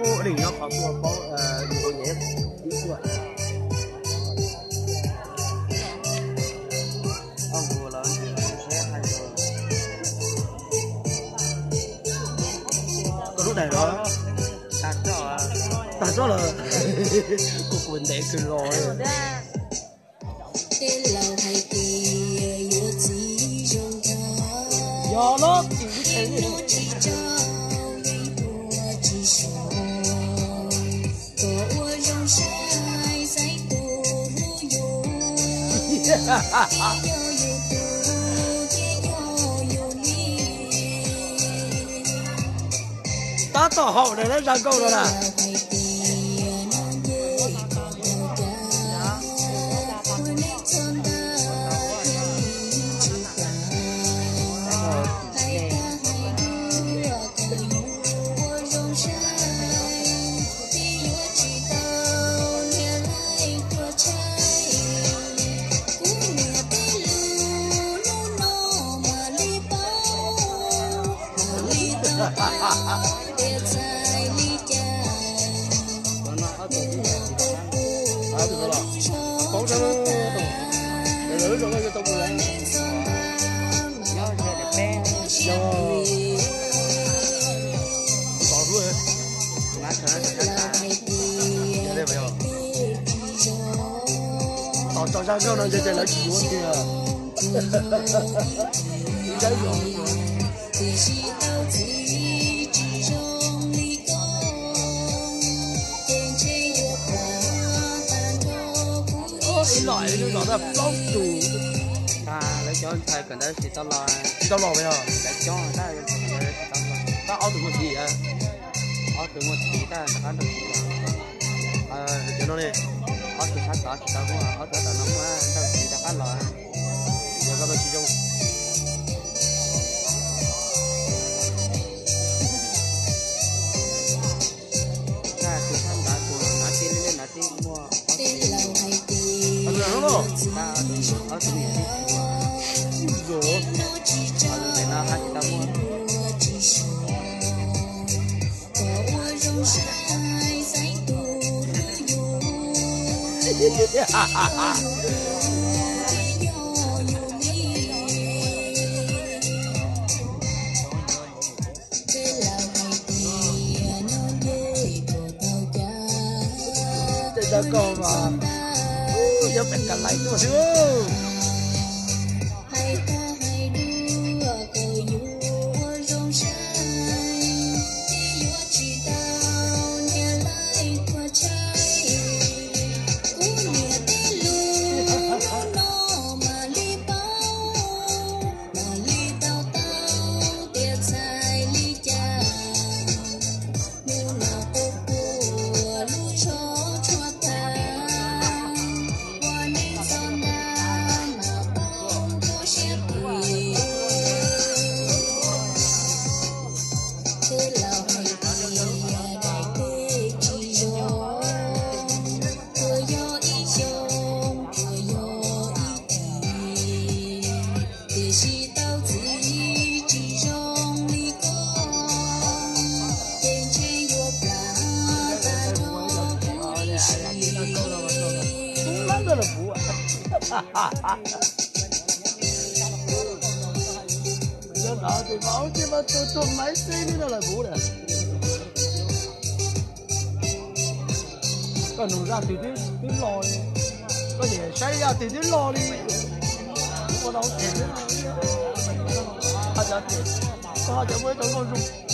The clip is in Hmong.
Ub, nyob qhov tuaj paub, nws ua nyev ib tuaj. Koj lub daim no tag tsob lawm. Kuv ntev kawg los. Yog los tim lub tsev li. Tab tom haum na, zaj nkauj no na. Tos tso zaj nkauj no ntshe ces lawv tsis yuav tiag. Ib los lub zos tag plaub tus. Lawv cov ntxhais kawm ntawv tsis tau los. Tsis tau los yog lawv coob tab sis tau los. Tab ob tug muaj txiv, ob tug muaj txiv tab rov qab nrauj txiv los. Cov no ne, ob tug sab tod tsis tau muaj, ob tug sab tod no muaj nrauj txiv rov qab los. Yog koj tau tsis zoo. Tab tus sab nrad tus nav tij lej lej nav tij muaj ob tug, tab ob tug niam tij tsis muaj. Tus ntawm no haj tsis tau muaj. Tej zaj nkauj mas yuav pem kas lais tuaj xwb. Tiam sis tau txiv tsis zoo li koj, ces ntshe yuav plam tag nrho kuv ib sim. Yog no ces mas ua ntej mas tus tus maiv xwb li no lawm kuv na. Koj nug zaj twg twb los li, koj niam saib zaj twg twb los li. Kuv ua tau ces ho cov tias, koj ho cov muaj ib tau nkauj zoo.